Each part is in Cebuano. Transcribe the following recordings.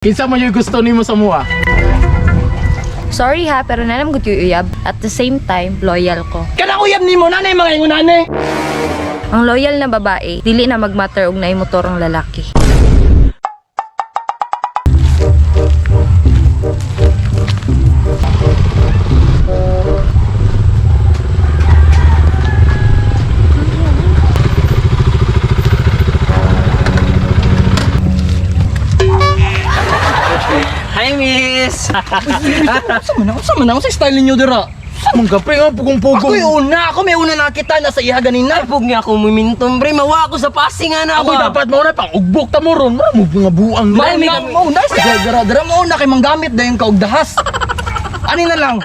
Kinsa man yung gusto nimo sa mua? Sorry ha, pero nalam gud yung uyab. At the same time, loyal ko. Kanang uyab nimo nanay mga ingunane. Ang loyal na babae, dili na magmatter og naay motor ang lalaki. Hi, miss! Unsa man unsa man unsa style ninyo dira? Sa mong kapre nga pugong-pugong. Ako yung una, ako may una nakita na sa iha ganina. Pug nga ako momentum, pre. Mawa ako sa passing nga na Ako dapat mo na pang ugbok ta mo ron. Mura mo nga buang. May may mo una sa dira dira mo una kay manggamit dayon ka og dahas. Ani na lang.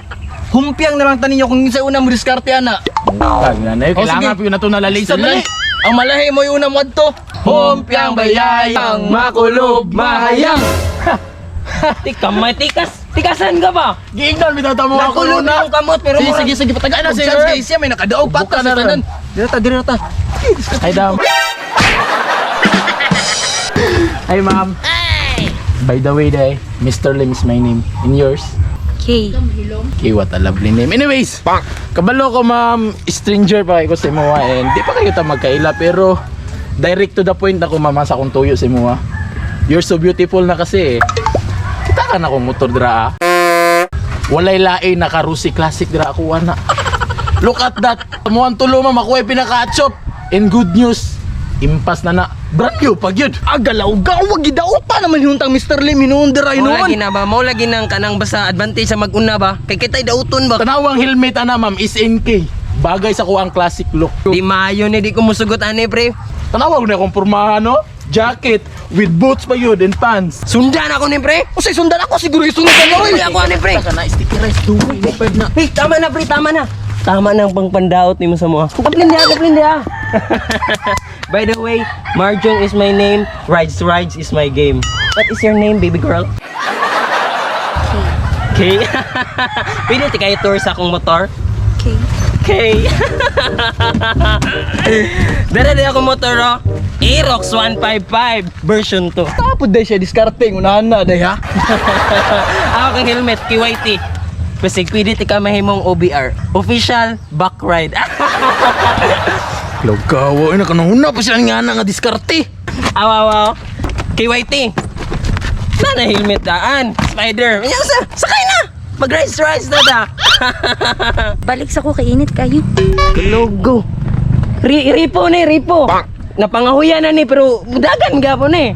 Humpiang na lang taninyo kung sa una mo diskarte ana. Tag na na Oh, kailangan sige. pa yun na to nalalisan. Dali. Ang malahi mo yung una mo adto. Humpiang bayayang makulob mahayang. Tika, may tikas. Tikasan ka ba? Giingnan bitaw ta mo ako Nakulog una. na ang kamot, pero Sige mura- sige sige patagaan Ano, na sir? chance kay siya may nakadaog pa Buka ta na sa ron. tanan. Dira ta dira ta. Hi, dam. Hi, ma'am. By the way, day, Mr. Lim is my name. And yours? Okay. Okay, what a lovely name. Anyways, kabalo ko ma'am, stranger pa kayo sa imuha and di pa kayo ta magkaila pero direct to the point ako mama sa akong tuyo sa imuha. You're so beautiful na kasi eh. Kita ka na akong motor dira ah. Walay lain naka Rusi Classic dira ako ana. Look at that. Muang tulo ma'am, ako ay pinaka-chop. And good news, impas na na. Brand new pag yun. Agalaw ga wag gidauta naman hinuntang Mr. Lim hinuon dira Mo lagi hinuon. na ba? Mo lagi nang kanang basta advantage sa mag-una ba? Kay kita'y dauton ba? Tanawang helmet ana ma'am is NK. Bagay sa kuang classic look. Di maayo ni di ko musugot ani, pre. Tanawag na akong pormahan, no? Jacket with boots pa yun and pants. Sundan ako ni, pre. Usay sundan ako siguro isundan na oy. Uy, ako ani, pre. Taka na, sticky rice, duwi, moped na. Hey, tama na, pre, tama na. Tama na ang pangpandaot ni mo sa mga. Kaplin diha, kaplin diha. By the way, Marjong is my name, Rides Rides is my game. What is your name, baby girl? K. Pwede ti kayo tour sa akong motor? Okay. K. Dara di akong motor, oh. Aerox 155 version 2. Tapos day siya diskarte unahan na day ha. Ako kang helmet, KYT. Basig, pwede ti ka mahimong OBR. Official back ride. Lagawa, ay nakanahuna pa sila nga na nga diskarte. Aw, aw, aw. KYT. Na na helmet daan. Spider. Yan sa, sakay na. Mag-rice rice na da. Balik sa ko kainit kayo. Logo. Ripo ni, ripo. Napangahuya na ni pero dagan gapon ni.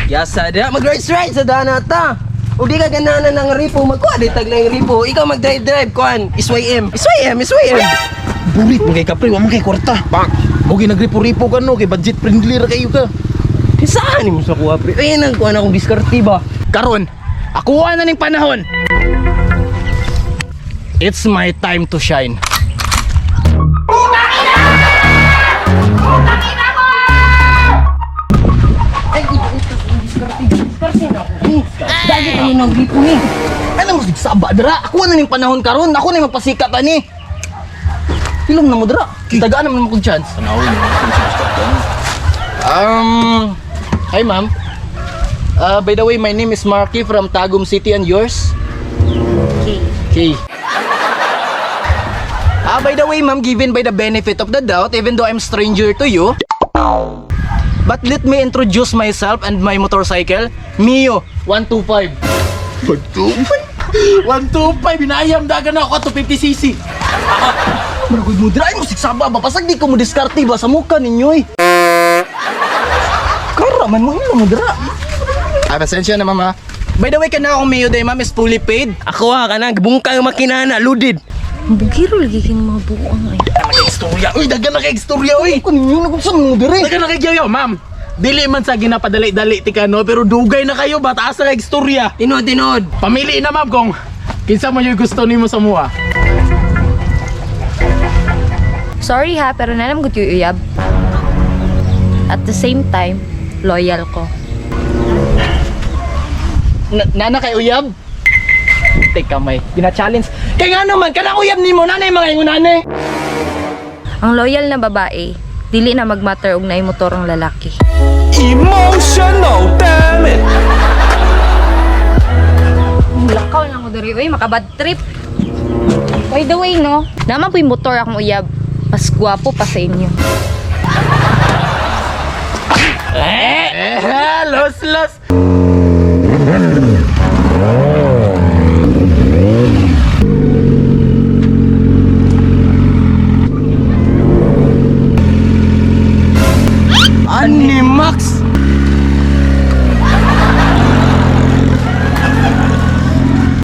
Yasa da, mag-rice rice sa dana ta. O di ka gananan ng ripo, magkuha di tagla yung ripo. Ikaw mag-drive drive kuan, SYM. SYM, SYM. Burit mo kay kapre, wa mo kay kwarta. Bang! Mugi nagripo-ripo ka no, kay budget friendly ra kayo ka. Saan mo sa kuha pre? Ayun ang kuha na akong diskarte ba? Karon, ako na ning panahon. It's my time to shine. Ay, diskarte, diskarte na ako. Dagi tayo ng ripo ni. Ano mo saba dira? Ako na ning panahon karon, ako na magpasikat ani. Hilom na mo dira. Tagaan naman mo kog chance. Tanawin mo, Hi ma'am. By the way, my name is Marky from Tagum City and yours? Okay. Okay. Ah, by the way, ma'am, given by the benefit of the doubt, even though I'm stranger to you, but let me introduce myself and my motorcycle, Mio 125. 125! 125! Binayam dagan na ako 250cc. Maragod mo dira, ay mo sigsaba ba? Pasag di ko mo diskarte ba sa mukha ninyo eh. Kara man mo ilo mo dira. Ah, pasensya na ma'am ha. By the way, kana akong Mio day ma'am is fully paid. Ako ha, kanang bungkang makina na, loaded. Bugiro lagi kini mga buang ay. Istorya, uy, dagan na kay istorya, uy. Ko ninyo nagubsan mo dira. Dagan na kay gyud, ma'am. Dili man sa ginapadali-dali ti ka no, pero dugay na kayo ba taas na kay istorya. Tinod, tinod. Pamili na ma'am kung kinsa man yung gusto nimo sa mua. Sorry ha, pero nalam gud yung uyab. At the same time, loyal ko. Nana kay uyab. Teka may gina-challenge. Kay nga naman kanang uyab nimo nanay mga ingunane. Ang loyal na babae, Dili na magmatter og naay motor ang lalaki. Emotional, damn it! Lakaw lang ko diri oy, maka bad trip. By the way, no, naman po'y motor akong uyab. Mas gwapo pa sa inyo. Eh, los, los.